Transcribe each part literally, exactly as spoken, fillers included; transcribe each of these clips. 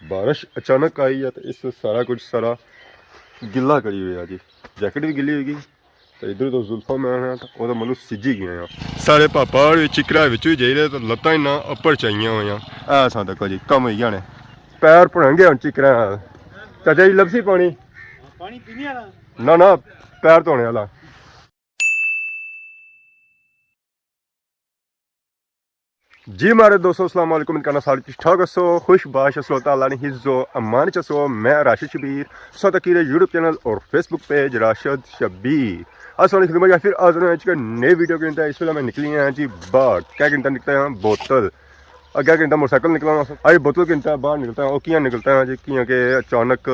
بارش اچانک آئی ہے تو اس سارا کچھ سارا گلا کری ہویا جی۔ جیکٹ بھی گلی ہوئی گئی۔ تو ادھر تو زلفا میں آنا تو وہ تو مطلب سجی گیا۔ سارے پاپا اور چکرا وچوں ہی جائی رہے تو لتاں ہی نہ اپر چاہیاں ہویاں۔ ایسا تک جی کم ہوئی جانے۔ پیر پڑھنگے ہن چکرا۔ چاچا جی لبسی پانی؟ پانی پینے والا؟ نہ نہ، پیر دھونے والا۔ جی مارے دوستو، السلام علیکم، امید کرنا سارے ٹھیک ٹھاک ہسو، خوش باش ہسو، اللہ تعالیٰ نے حفظ و امان چ ہسو۔ میں راشد شبیر، سو تکی رہے یوٹیوب چینل اور فیس بک پیج راشد شبیر۔ اساں نے خدمت پھر حاضر ہیں ایک نئی ویڈیو کے اندر۔ اس ویلے میں نکلی ہیں جی باہر، کیا گھنٹہ نکلتا ہے؟ بوتل۔ اگے گھنٹہ موٹر سائیکل نکلنا، آئی بوتل گھنٹہ باہر نکلتا ہے۔ وہ کیاں نکلتا ہے جی؟ کیاں کہ اچانک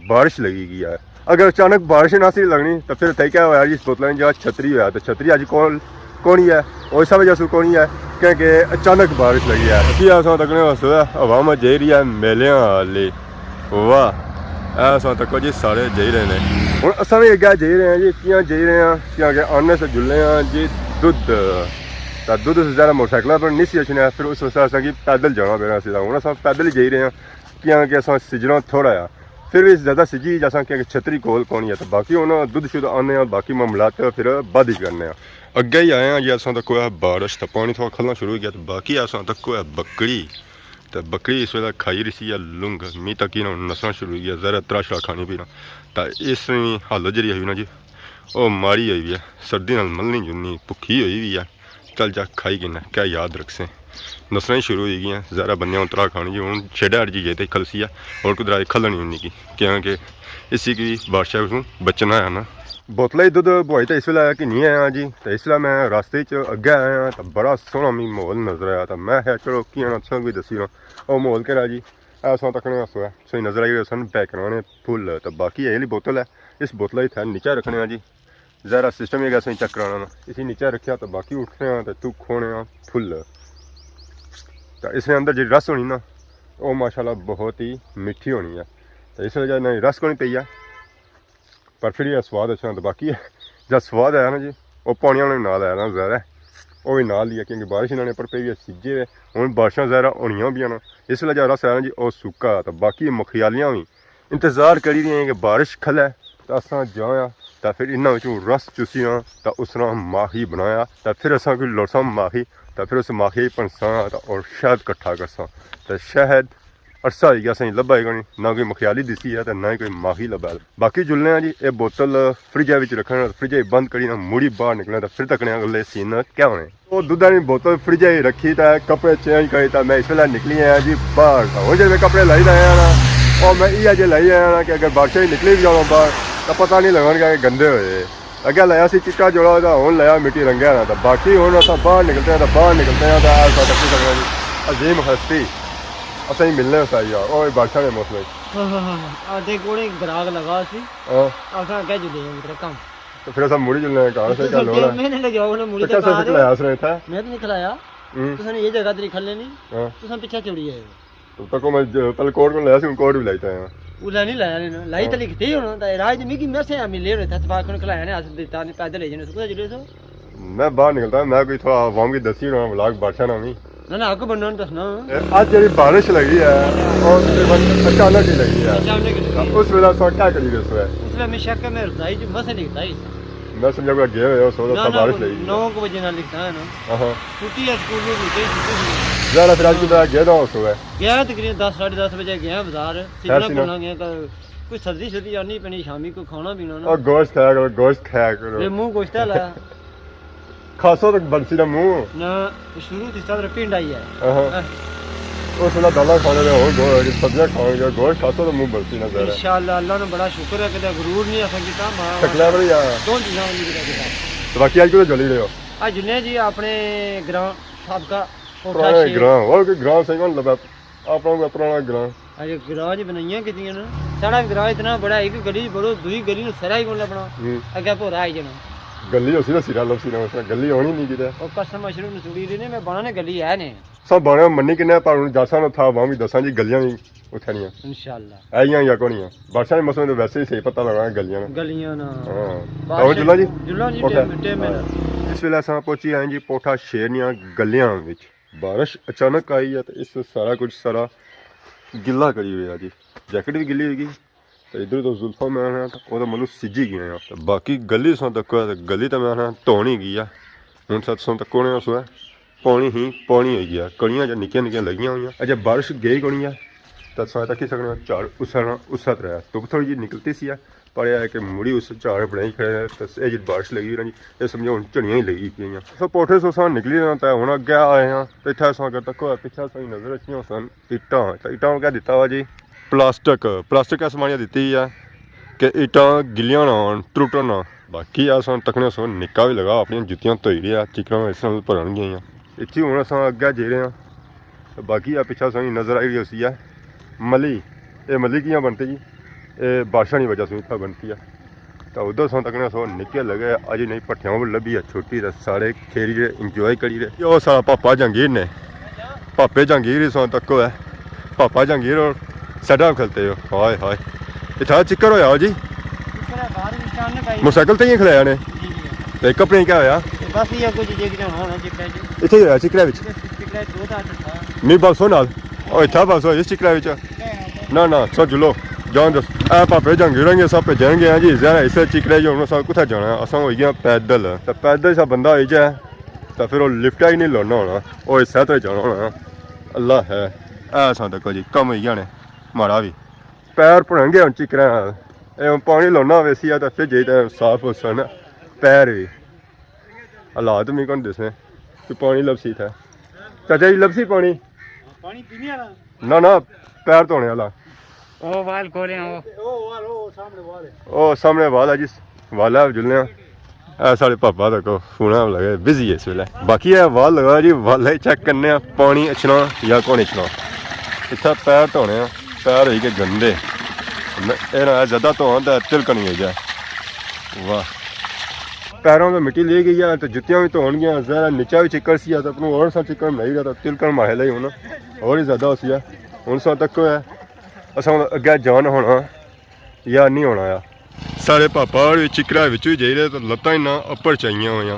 بارش لگی گئی ہے۔ اگر اچانک بارش نہ سی لگنی تو پھر تھے کیا ہویا جی؟ اس بوتل نے جا چھتری ہویا تو چھتری اج کون کونی ہے، اور اس وجہ سے کونی ہے کیونکہ اچانک بارش لگی ہے۔ اسی اساں تکنے واسطے ہوا میں جائی رہی ہے میلیاں والی۔ واہ، اے اساں تکو جی سارے جائی رہے ہیں۔ ہن اساں بھی اگے جائی رہے ہیں جی۔ کیاں جائی رہے ہیں؟ کیاں کہ آنے سے جلے ہیں جی دودھ۔ تا دودھ سے زیادہ موٹر سائیکل پر نہیں سی اچھنے، پھر اس واسطے اساں کی پیدل جانا پینا سی۔ ہن اساں پیدل ہی جائی رہے ہیں۔ کیاں کہ اساں سجنا تھوڑا آ، پھر بھی زیادہ سجی جاساں کیاں کہ چھتری کول کونی ہے۔ تو باقی ہن دودھ شودھ آنے ہیں، باقی معاملات پھر بعد ہی کرنے ہیں۔ اگے ہی آئے ہیں جی، اساں تک کوئی بارش تا پانی تھوڑا کھلنا شروع ہو گیا۔ تو باقی اساں تک کوئی بکری، تو بکری اس ویلے کھائی رہی سی یا لنگ، می تک ہی نہ نسنا شروع ہو گیا، ذرا تراشا کھانی پینا۔ تو اس نی حالت جڑی ہوئی نا جی، او ماڑی ہوئی ہوئی ہے، سردی نال ملنی جلنی، بھکھی ہوئی ہوئی ہے۔ چل جا کھائی گھننا، کیا یاد رکھسیں۔ نسلاں ہی شروع ہوئی گیاں، ذرا بندیاں اترا کھانی جی، ہن چھیڑا اڑ جی جے تے کھلسی ہے، اور کدرا کھلنی ہونی کی، کیونکہ اسی کی بادشاہ کوں بچنا ہے نا۔ بوتلیں دودھ بوائی تے اس ویلے آیا کہ نہیں آیا جی، تے اس ویلے میں راستے چ اگے آیا تو بڑا سوہنا می ماحول نظر آیا، تو میں آخیا چلو کیاں نہ تساں کی دسی رہا۔ او ماحول کہڑا جی؟ ایسا تکنے آسو ہے، سوئی نظر آئی رہے سن بیک کرانے پھول، تو باقی اے والی بوتل ہے، اس بوتل ہی تھے نیچے رکھنے ہیں جی۔ ذرا سسٹم ہی ایسا ہی چیک کرانا نا۔ اسی نیچے رکھیا تو باقی اٹھنے ہاں تو تو کھونے ہاں پھل۔ تو اس نے اندر جی رس ہونی نا، وہ ماشاءاللہ بہت ہی میٹھی ہونی ہے۔ تو اس وجہ نہ رس کونی پئی ہے، پر پھر یہ سواد اچھا تو باقی ہے۔ جب سواد آیا نا جی، وہ پانی والے نال آیا نا ظاہر ہے، وہ بھی نال ہی ہے، کیونکہ بارش انہوں نے پر پئی ہے، سجے ہوئے۔ ہن بارشاں ظاہر ہونیاں بھی نا، اس وجہ رس آیا نا جی، وہ سکا ہے۔ تو باقی مکھیالیاں بھی انتظار کری رہی ہیں کہ بارش کھلے تو اساں جایا، تو پھر انہاں وچوں رس چوسیاں، تو اس طرح ماہی بنایا، تو پھر اساں کوئی لوڑساں ماہی، تو پھر اس ماہی پنساں تو اور شہد کٹھا کرساں۔ تو شہد عرصہ ہوئی گیا اساں لبھا ہی کونی، نہ کوئی مکھیالی دسی ہے تو نہ ہی کوئی ماہی لبھا۔ باقی جلنے ہیں جی، یہ بوتل فریجا وچ رکھنا، فریجا بند کری نہ مڑی باہر نکلنا، تو پھر تکنے اگلے سین کیا ہونے۔ وہ دودھ والی بوتل فریج ہی رکھی تا، کپڑے چینج کری تا، میں اس ویلے نکلی آیا جی باہر۔ تا ہن جے میں کپڑے لائی تے آیا نا، او میں ایہا جے لائی آیا نا کہ اگر بارشاں ہی نکلی بھی جاواں باہر، تاں پتہ نہیں لگن کہ گندے ہوئے۔ اگے لایا سی چٹا جوڑا، تا ہن لایا مٹی رنگا نا۔ تا باقی ہن اساں باہر نکلتے ہیں، تا باہر نکلتے ہیں، تا ایسا تکی سکنا جی عظیم ہستی اساں ہی ملنے سا یار، او بارشاں نے موسم وچ۔ ہاں، ہاں، ہاں، ہاں۔ آ دیکھ، کونے گراگ لگا سی۔ ہاں۔ اساں اگے جلے ہیں، مطلب، کم۔ تو پھر اساں مڑی جلنے ہیں گھر، اساں کیا لوڑ ہے؟ میں نے لگیا، انہاں مڑی تو تے کیا کار سکھ لایا اس نے اتھا؟ میں تو نہیں کھلایا۔ ہوں۔ تساں نے یہ جگہ تے نہیں کھلنے نہیں۔ ہاں۔ تساں پیچھے چڑھی آئے ہو۔ تو تکو میں ج-، پہلے کوٹ کو لایا سی، ہن کوٹ بھی لائی تے آیا۔ اولا نہیں لایا نے نا۔ لائی ہاں۔ تے لکھتے ہی ہونا، تے راج میں کی میں سے ہم لے رہے تھا، تفاق کھن کھلایا نے، اس دے تاں پیدل ہی جنے، سکو جلے سو۔ میں باہر نکلتا، میں کوئی تھوڑا عوام کی دسی رہا، ولاگ بادشاہ نامی۔ نہ، نہ، اگو بندہ نے دسنا۔ اے، اج جیڑی بارش لگی ہے، او تقریباً اچانک ہی لگی ہے۔ اچانک ہی لگی ہے۔ اس ویلے اساں کیا کری رہے سو ہے؟ اس ویلے میں شک ہے، میں رضائی جو مسے لکھتا ہی۔ میں سمجھا کوئی گئے ہوئے ہو سو، نہ، تو نہ، بارش لگی ہے۔ نو کو بجے نہ لکھتا ہے نا۔ ہاں، ہاں۔ چھٹی ہے، سکول میں چھٹی، چھٹی ہوئی۔ ذرا پھر اج کدھر گئے نہ ہو سو ہے؟ گیا تقریباً دس، ساڑھے دس بجے گیا بازار۔ سیدھا سی نا۔ کرنا گیا، کوئی سبزی شبزی آنی پینی، شامی کوئی کھانا پینا نا۔ او گوشت کھایا کرو، گوشت کھایا کرو۔ یہ منہ گوشت والا۔ کھاسو تو بنسی نا منہ۔ نہ، شروع تو اس طرح پنڈ آئی ہے۔ ہاں۔ ہاں۔ اس ویلے دالاں کھانے دے ہور گو-، سبزیاں کھانے دے گوشت کھاسو تو منہ بنسی نا ذرا۔ انشاءاللہ، اللہ نے بڑا شکر ہے، کدے غرور نہیں اساں کیتا، ماں شکلا بڑی آ۔ دو چیزاں نہیں کیتا۔ تو باقی اج کدھر چلی رہے ہو؟ اج جنے جی اپنے گراں سابقہ کوٹھا پرانے شیر۔ گراں، اور کوئی گراں صحیح کون لبا؟ اپنا کوئی پرانا گراں۔ اجے گراں جی بنائیاں کتنیاں نا۔ ساڑا گراں اتنا بڑا ہے، ایک گلی بڑو، دوئی گلی نو سرا ہی کون لبنا۔ ہوں۔ اگے بھورا آئی جانا۔ گلی ہوسی نا سرا لبسی نا، اس طرح گلی ہونی نہیں کیتے۔ او قسم مشروب نسوڑی رہی نے، میں بنا نے گلی ہے نے۔ سب بنا منی کنے، پر ہن جاساں نا تھا، وہاں بھی دساں جی گلیاں بھی اتھے نہیں ہیں۔ انشاءاللہ۔ ہے یا، یا کون نہیں ہے۔ بارشاں دے موسم تو ویسے ہی صحیح پتہ لگنا گلیاں نا۔ گلیاں نا۔ ہاں۔ بارش آؤ جلنا جی۔ جلنا جی، اوکے۔ ٹائم، ٹائم ہے نا۔ ہاں۔ اس ویلے اساں پہنچی آئے جی پوٹھا شیر نیاں گلیاں وچ۔ بارش اچانک آئی ہے تو اس سارا کچھ سارا گلا کری ہویا جی، جیکٹ بھی گلی ہوئی گئی۔ تے ادھر تو زلفاں میں آنا، او تو مطلب سجی گیا۔ تے باقی گلی ساں تک، گلی تے میں آنا دھونی گیا۔ ہن سات ساں تک کونے سو پانی ہی پانی ہوئی گیا، کڑیاں جا نکیاں نکیاں لگیاں ہوئیاں۔ اجے بارش گئی کونی ہے، تے ساں تک ہی سکنے چار اسا نہ اسا ترے۔ دھوپ تھوڑی جی نکلتی سی ہے، پر اے ہے کہ مڑی اس چار بنائی کھڑے ہیں، تے اے جی بارش لگی رہی، اے سمجھو ہن جھڑیاں ہی لگی گئیاں۔ سو پوٹھے سو ساں نکلی رہے ہیں، تے ہن اگے آئے ہیں، تے اتھے ساں اگر تکو پچھے ساں نظر اچھیاں سن اٹاں، تے اٹاں کیا دتا ہوا جی؟ پلاسٹک، پلاسٹک اس مانیہ دتی ہے کہ اٹاں گلیاں نہ ہون، ٹرٹن نہ۔ باقی اساں تکنے سو نکا بھی لگا اپنی جتیاں دھوئی رہیا، چکراں اس نال بھرن گئیاں۔ اتھی ہن اساں اگے جائی رہے ہاں۔ تے باقی آ پچھا ساں نظر آئی رہی ہوسی ہے ملی۔ اے ملی کیاں بنتی جی؟ اے بارشاں نی وجہ سوں اتھا بنتی ہے۔ تے ادھر ساں تکنے سو نکے لگے، اج نہیں پٹھیاں وہ لبھی ہے چھوٹی، تے سارے کھیری رہے، انجوائے کری رہے۔ او ساڑا پاپا جہانگیر نے، پاپے جہانگیر ہی ساں تکو ہے، پاپا جہانگیر اور سیڈا کھلتے ہو۔ ہائے ہائے، اتھا چکر ہویا ہو جی؟ چکر ہے، باہر بھی اچانک آئی۔ موٹرسائیکل تے ہی کھلایا نے؟ جی، جی۔ تے کپڑے کیا ہویا؟ بس یہ کچھ جے کہ ہونا چکر ہے جی۔ اتھے ہی ہویا چکرے وچ؟ چکرے دو دا تھا۔ نہیں، بس نال۔ او اتھا بس اس چکرے وچ۔ نہ نہ، سو جلو۔ جان دس۔ اے پاپے جہانگیر ہن، سب بھیجن گے ہیں جی، زہرا اسے چکرے جو ہن اساں کتھے جانا ہے، اساں ہوئی گیا پیدل۔ تے پیدل سا بندہ ہوئی جائے، تے پھر او لفٹ ہی نہیں لونا ہونا، او اسے تے جانا ہونا۔ اللہ ہے۔ اے اساں تکو جی، کم ہوئی گیا نے، ماڑا بھی۔ پیر پڑھنگے ہن چکرے نال۔ اے ہن پانی لونا ویسی آ، تے پھر جائی تے صاف ہو سن پیر بھی۔ حالات میں کون دسنے کہ پانی لبسی تھا۔ چاچا جی، لبسی پانی؟ پانی پینے والا؟ نہ نہ، پیر دھونے والا۔ او وال کھولے ہیں، او۔ او وال، او سامنے وال ہے۔ او سامنے وال ہے جی، وال ہے، جلنے ہیں۔ اے ساڑے پاپا تکو فون لگے، بزی ہے اس ویلے۔ باقی اے وال لگا جی، وال چیک کرنے ہیں، پانی اچھنا یا کون اچھنا۔ اتھا پیر دھونے ہیں، پیر ہوئی گئے گندے۔ میں، اے نہ زیادہ دھوان تے تلکن ہی ہوئی جائے۔ واہ۔ پیراں تو مٹی لے گئی ہے، تے جتیاں بھی دھون گیاں، ذرا نیچا بھی چکر سی، تے اپنوں اور سا چکر بنائی رہا، تے تلکن ماہے لئی ہونا، اور ہی زیادہ ہو سی ہے۔ ہن سا تک ہے، اساں ہن اگے جان ہونا یا نہیں ہونا آ۔ سارے پاپا اور چکرا وچوں ہی جائی رہے، تے لتاں ہی نہ اپر چاہیاں ہویاں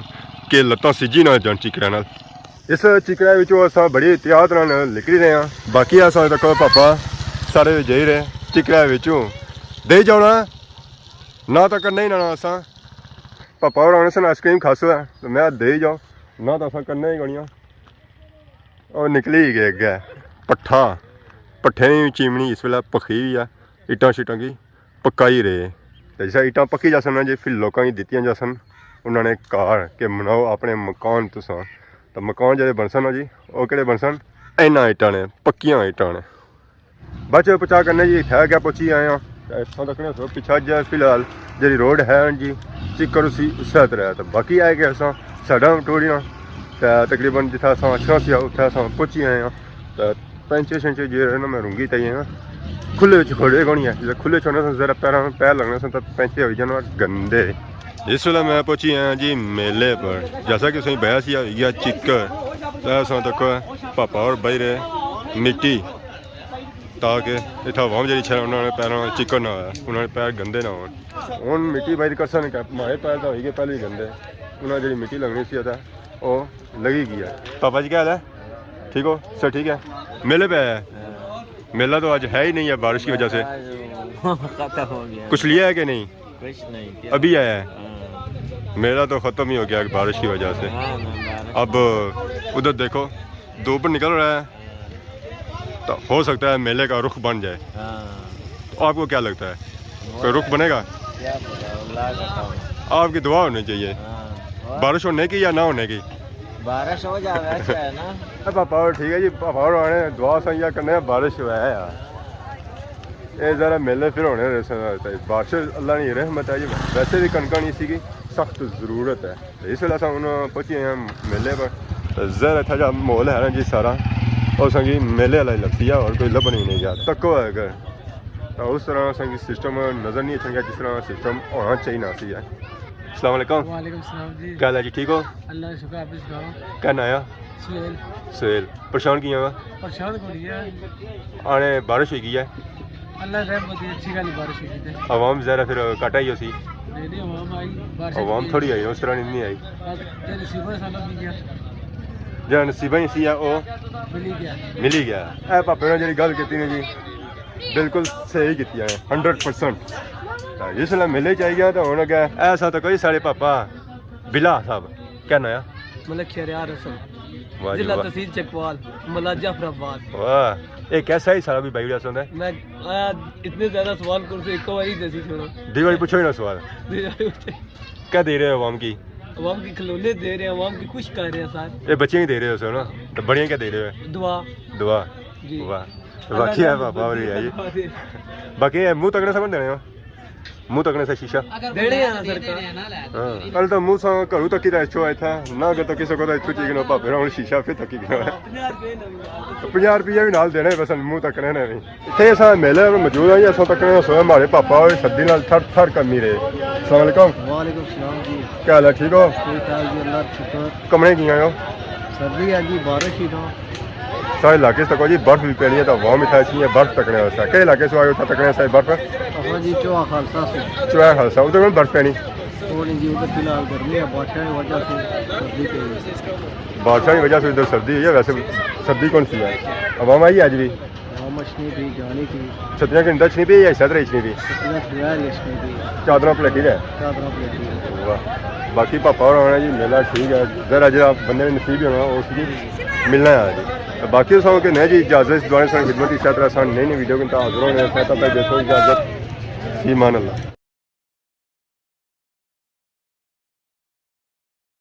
کہ لتاں سجی نہ جان چکرا نال۔ اس چکرے وچوں اساں بڑی احتیاط نال نکلی رہے ہاں۔ باقی اساں تکو پاپا سارے جائی رہے چکرے وچوں۔ دے جانا نہ تاں کرنا ہی نہ اساں۔ پاپا اور آنے سن آئس کریم کھاسو ہے، تو میں دے ہی جاؤ، نہ تاں اساں کرنا ہی کونی آ۔ او نکلی گئے اگے پٹھا، پٹھے نی چیمنی اس ویلے پکی ہوئی ہے، اٹاں شٹاں کی پکائی رہے۔ تے جسے اٹاں پکی جاسن نا جی، پھر لوکاں کی دتیاں جاسن، انہاں نے گھر کہ بناؤ اپنے مکان تساں۔ تے مکان جیہڑے بنسن نا جی، او کیہڑے بنسن؟ انہاں اٹاں نے، پکیاں اٹاں نے۔ بس پچا کرنے جی، اتھے اگے پہنچی آئے ہاں۔ تے اتھاں تک نے سو پچھا جائے، فی الحال جیہڑی روڈ ہے جی، چکر اسی اسے طرح ہے۔ تے باقی آئے کہ اساں ساڈا ٹوریاں، تے تقریباً جتھے اساں اچھنا سی، اتھے اساں پہنچی آئے ہاں۔ تے پینچے شینچے جیہڑے نا میں رنگی تے ہاں، کھلے وچ کھوڑے کونی ہے۔ جے کھلے چھوڑنے سن ذرا پیراں پیر لگنے سن تے پینچے ہوئی جانا گندے۔ اس ویلے میں پہنچی آیا جی میلے پر، جیسا کہ تساں بیا سی ہوئی گیا چکر، تے اساں تک پاپا اور بائی رہے مٹی، تاکہ اتھا عوام جیہڑی چھے انہاں نے پیراں چکر نہ ہویا، انہاں نے پیر گندے نہ ہون۔ ہن مٹی بائی کرسن کہ ماڑے پیر تاں ہوئی گئے پہلے ہی گندے، انہاں جیہڑی مٹی لگنی سی اتھا او لگی گیا۔ پاپا جی کیا حال ہے؟ ٹھیک ہو؟ سب ٹھیک ہے؟ میلے پہ آیا ہے؟ میلہ تو آج ہے ہی نہیں ہے بارش کی وجہ سے۔ ختم ہو گیا۔ کچھ لیا ہے کہ نہیں؟ کچھ نہیں، کیا؟ ابھی آیا ہے؟ ہاں۔ میلہ تو ختم ہی ہو گیا بارش کی وجہ سے۔ ہاں، ہاں، بارش۔ اب ادھر دیکھو، دھوپ نکل رہا ہے، تو ہو سکتا ہے میلے کا رخ بن جائے۔ ہاں۔ تو آپ کو کیا لگتا ہے، کوئی رخ بنے گا؟ کیا پتا، اللہ کا کام ہے۔ آپ کی دعا ہونی چاہیے۔ ہاں۔ اور؟ بارش ہونے کی یا نہ ہونے کی؟ بارش ہو جائے، ویسے ہے نا۔ اے پاپا اور ٹھیک ہے جی، پاپا اور آنے دعا سائیں یا کرنے بارش ہوا ہے یار۔ اے ذرا میلے پھر ہونے رہے سن، بارش اللہ نی رحمت ہے جی، ویسے بھی کنکاں نی سی کی سخت ضرورت ہے۔ تے اس ویلے اساں ہن پہنچی آئے ہیں میلے پر۔ تے ظاہر اتھا جا ماحول ہے نا جی سارا، او اساں کی میلے والا ہی لگسی ہے، اور کوئی لبھن ہی نہیں گیا۔ تکو ہے اگر، تے اس طرح اساں کی سسٹم نظر نہیں اچھن گیا جس طرح سسٹم ہونا چاہیے سی ہے۔ السلام علیکم۔ وعلیکم السلام جی۔ کیا حال ہے جی، ٹھیک ہو؟ اللہ کا شکر، آپ بھی سناؤ۔ کیا نام ہے؟ سہیل۔ سہیل۔ پریشان کیاں وا؟ پریشان کو نہیں ہے۔ آنے بارش ہوئی گئی ہے۔ اللہ رحم ہوتی ہے، اچھی گل بارش ہوئی تے۔ عوام ذرا پھر گھاٹا ہی ہوسی۔ نہیں، نہیں، عوام آئی، بارش عوام تھوڑی آئی، اس طرح نہیں آئی۔ بس تیرے سیور سالا پی گیا۔ جیہڑا نصیباں ہی سی ہے، او ملی گیا۔ ملی گیا۔ اے پاپے نے جیہڑی گل کیتی نا جی، بالکل صحیح کیتی ہے، ہنڈریڈ پرسینٹ۔ جس ویلے میلے چ آئی گیا تے ہن اگے ایسا تے کوئی ساڑے پاپا بلا صاحب، کیا ناں آ؟ ملک شہریار حسن، واہ جی ضلع واہ۔ تحصیل چکوال، محلہ جعفر آباد۔ واہ، اے کیسا ہی سارا کوئی بائی ویڈیو سندا ہے؟ میں، آ، اتنے زیادہ سوال کرو تو ایک بار ہی دسی چھوڑو۔ دوئی واری پوچھو ہی نا سوال۔ دوئی واری پوچھو۔ کیا دے رہے ہو عوام کی؟ عوام کی کھلونے دے رہے ہیں، عوام کی خوش کر رہے ہیں سر۔ اے بچیاں کی دے رہے ہو سو نا؟ تے بڑیاں کیا دے رہے ہو؟ دعا۔ دعا۔ جی۔ واہ۔ اللہ باقی ہے تعالیٰ پاپا اور ہی ہے جی۔ دعا دے۔ باقی اے منہ تکنے سے کون دینے ہو؟ منہ تکنے سے شیشہ؟ دینے ہیں نا سرکار۔ ہاں۔ پہلے تو منہ سا گھروں تکی تے اچھو ایتھا، نہ اگر تکی سکو تو اتھوں چیک نو پاپے ہن شیشہ پھر تکی گنو ہے۔ پنجاہ روپے بھی نال دینے بس منہ تکنے نے بھی۔ اتھے اساں میلے وچ موجود ہاں جی، اساں تکنے سوئے ماڑے پاپا ہوئے سردی نال تھر تھر کمی رہے۔ السلام علیکم۔ وعلیکم السلام جی۔ کیا حال ہے، ٹھیک ہو؟ ٹھیک ٹھاک جی، اللہ کا شکر۔ کمنے کیاں ہو؟ سردی ہے جی، بارش ہی تھا۔ سارے علاقے سے تکو جی برف بھی پینی ہے، تو عوام اتھا اچھی ہے برف تکنے واسطے۔ کئی علاقے سے آئے اتھا تکنے واسطے برف؟ اساں جی چوہا خالصہ سے۔ چوہا خالصہ، ادھر کون برف پینی؟ کون جی، ادھر فی الحال گرمی ہے، بارشاں کی وجہ سے سردی پئی ہے۔ بارشاں کی وجہ سے ادھر سردی ہوئی ہے، ویسے سردی کون سی ہے؟ عوام آئی ہے اج بھی؟ عوام اچھنی پئی، جانی پئی۔ چھتریاں کنڈا اچھنی پئی یا اس طرح اچھنی پئی؟ چھتریاں دوار اچھنی پئی۔ چادراں پلیٹی رہے؟ چادراں پلیٹی رہے۔ واہ۔ باقی پاپا اور آنا جی میلہ ٹھیک ہے، ذرا جرا بندے نے نصیب ہی ہونا، اس کی ملنا ہے جی۔ باقی سو کہ نہیں جی، اجازت دعائیں سن خدمت، اس طرح سن نئی نئی ویڈیو کے حاضر ہونے ہیں، تب تک دیکھو اجازت، فی امان اللہ۔